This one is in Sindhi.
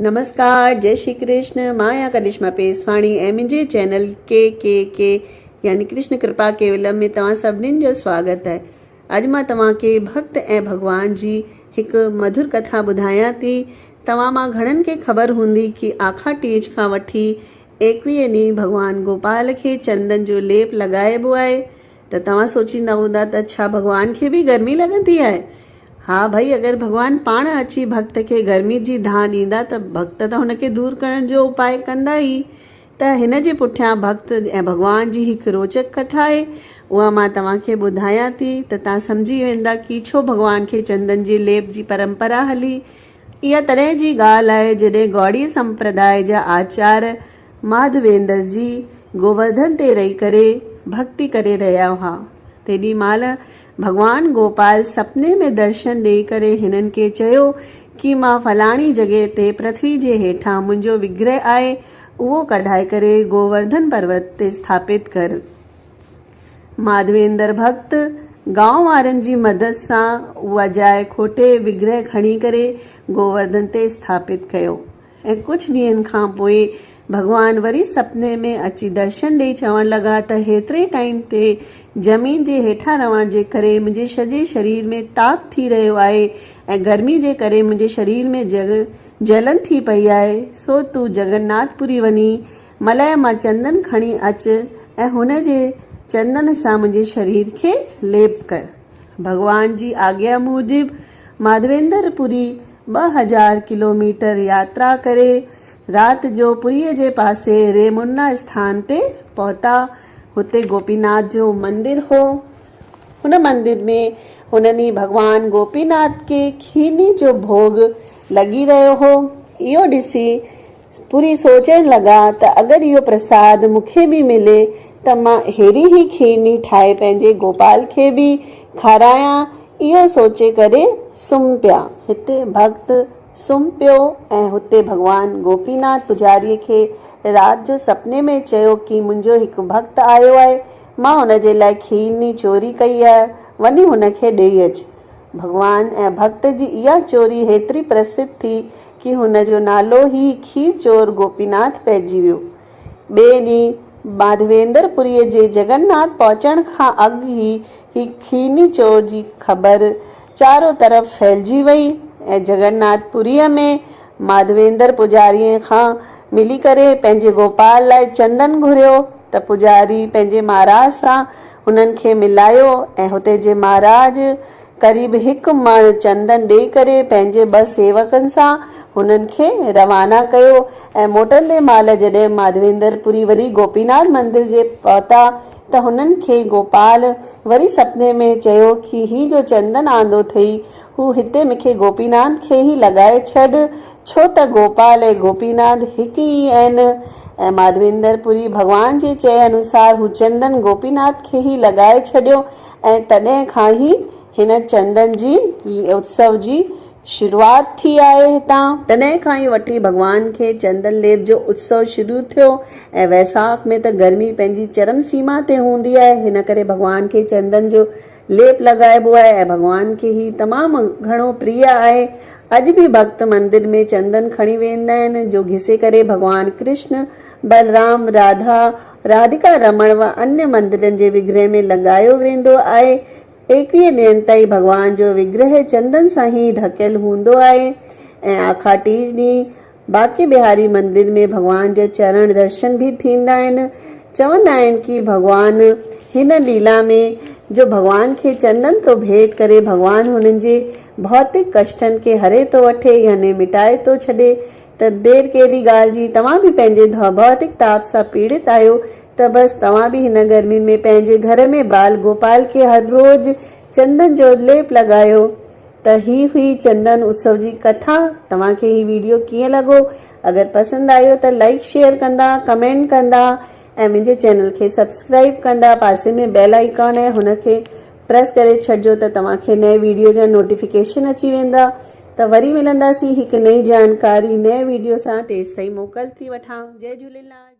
نمسڪار جي شري ڪرشن مان آهيان ڪرشما پيسواڻي ۽ منهنجي چينل ڪي ڪي ڪي يعني ڪرشن ڪرپا ڪيولم ۾ توهان سڀنين جو سواگت آهي اڄ مان توهان کي ڀڳت ۽ ڀڳوان جي هڪ مڌر ڪٿا ٻڌايان ٿي توهان مان گهڻن کي خبر هوندي ڪي آکا ٽيج کان وٺي ايڪويهه ڏينهن ڀڳوان گوپال کي چندن جو ليپ لڳائبو آهي ته توهان سوچيندا هوندا ته ڇا ڀڳوان کي به گرمي لڳندي آهي؟ ها ڀئي اگر ڀڳوان پاڻ اچي ڀڳت کي گرمي جي دانهن ڏيندا ته ڀڳت ته هن کي دور ڪرڻ جو اپاء ڪندا ئي. ته هن جي پٺيان ڀڳت ۽ ڀڳوان جي هڪ روچڪ ڪٿا آهي اها مان توهان کي ٻڌايان ٿي ته توهان سمجهي ويندا ڪي ڇو ڀڳوان کي چندن جي ليپ جي پرمپرا هلي. اها تڏهن جي ڳالهه آهي جڏهن گوڙي سمپرداء جا آچار ماڌويندر جي گوورڌن تي رهي ڪري ڀڳتي ڪري رهيا هئا. تيڏي مهل ڀڳوان گوپال سپني ۾ درشن ڏيئي ڪري هنن کي چيو ڪي مان فلاڻي جڳهه تي پرٿوي جي هيٺان منهنجو وگرهه آهي اهو ڪڍائي ڪري گوورڌن پروت تي اسٿاپت ڪر. ماڌويندر ڀڳت گانء وارن جي مدد سان اها جاء کوٽي وگرهه کڻي ڪري گوورڌن تي اسٿاپت ڪيو. ۽ ڪجهه ڏينهن کان پوء ڀڳوان وري سپني ۾ اچي درشن ڏئي چوڻ لڳا ته هيتري ٽائيم تي زمين جي هيٺان رهڻ جي ڪري منهنجي سڄي شرير ۾ تاپ ٿي رهيو آهي ۽ گرمي جي ڪري منهنجي شرير ۾ جلن ٿي پئي آهي سو تون جگناٿ پوري وڃي ملئي مان چندن کڻي اچ ۽ هن جي چندن سان منهنجي شرير کي ليپ ڪر. ڀڳوان جي آگيا موجب ماڌويندر پوري 2000 ڪلوميٽر ياترا ڪري رات جو پوريء جي پاسي ريمنا اسٿان تي پهتا. هتي گوپيناٿ جو مندر هو. هن مندر ۾ هنن ئي ڀڳوان گوپيناٿ کي کيرڻي جو ڀوڳ لڳي رهيو هو. اهو ڏسي پوري سوچڻ لڳا ته اگر اهو پرساد مون کي به ملي ته مان اهڙي ئي کيرڻي ٺاهي پنهنجي گوپال کي به کارايان. اهو سوچي ڪري سمهه پيا. هتي ڀڳت سمهه پيو ۽ هتي ڀڳوان گوپيناٿ پوڄاريء کي رات جو سپني ۾ چيو ڪي منهنجو هڪ ڀڳت آيو آهي، مان هن جي لاء کيرڻي چوري ڪئي آهي، وڃي هن کي ڏيئي اچ. ڀڳوان ۽ ڀڳت جي اها چوري هيتري پرسڌ ٿي ڪي هن جو نالو ئي کير چور گوپيناٿ پئجي ويو. ٻئي ڏينهن ماڌويندر پوريء جي جگناٿ پهچڻ کان اڳ ئي هي کيرني چور جي خبر چارو طرف ڦهلجي وئي ۽ جگناٿ پوريء ۾ ماڌويندر پوڄاريء کان ملي ڪري پنهنجي گوپال لاء چندن گهريو ته پوڄاري پنهنجي مهاراج سان هنن کي ملايو ۽ هتي جي مهاراج قريب هڪ مڻ چندن ڏيئي ڪري پنهنجي ٻه سيوڪن سان هنن کي روانا ڪيو ۽ موٽندي مهل جڏهن ماڌويندر پوري وري گوپيناٿ مندر جي پهتا ته هنن کي گوپال وري سپني ۾ چيو ڪي هي جو چندن آندو ٿئي هو هتي مونکي گوپيناٿ کي ئي لڳائي ڇڏ ڇو ته گوپال ۽ گوپيناٿ هڪ ئي آهن ۽ ماڌويندر پوري ڀڳوان جي چئي انوسار هو چندن گوپيناٿ کي ئي لڳائي ڇڏيو ۽ تڏهن کان ئي هن چندن جي اتسو جي شروعات ٿي آهي هتان. تڏهن کان ئي وٺي ڀڳوان کي چندن ليپ جو اتسو شروع ٿيو ۽ ويساک ۾ ته گرمي پنهنجي چرم سيما تي هوندي آهي هن ڪري ڀڳوان کي چندن جو ليپ لڳائبو آهي ۽ ڀڳوان کي هي تمام گهڻو پريه آهي. اڄ به ڀڳت مندر ۾ چندن کڻي ويندا آهن جو گهسي ڪري ڀڳوان ڪرشن، بلرام، راڌا، راڌيڪا رمڻ و انيه مندرن جي وگرهه ۾ لڳايو ويندو آهي. ايڪويهه ڏينهن تائين ڀڳوان جو وگرهه چندن سان ئي ڍڪيل هوندو آهي ۽ آکا ٽيج ڏينهن باقي بهاري مندر ۾ ڀڳوان جا چرڻ درشن به ٿيندا آهن. چوندا آهن ڪي ڀڳوان هن ليلا ۾ جو ڀڳوان کي چندن ٿو ڀيٽ ڪري ڀڳوان هنن جي ڀوتڪ ڪشٽن کي هري ٿو وٺي يعني مٽائي ٿو ڇڏي ته دير ڪهڙي ڳالهه جي توهان به پنهنجي ڀوتڪ تاپ سان پيڙت آهيو ته بس توهان به هن گرمين ۾ پنهنجي گهر ۾ بال گوپال کي هر روز چندن جو ليپ لڳايو ته هي هئي چندن اتسو جي ڪٿا توهان کي هي ويڊيو ڪيئن لڳو اگر پسند آيو ته لائيڪ شيئر ڪندا ڪمينٽ ڪندا ۽ منهنجي چينل کي سبسڪرائيب ڪندا پاسي ۾ بيل آئيڪان آهي هن کي پريس ڪري ڇڏجو ته توهان کي نئين ويڊيو جا نوٽيفڪيشن اچي ويندا ته وري ملنداسين هڪ نئين جانڪاري نئين ويڊيو سان تيستائين موڪل ٿي وٺان جئي جهوليلال.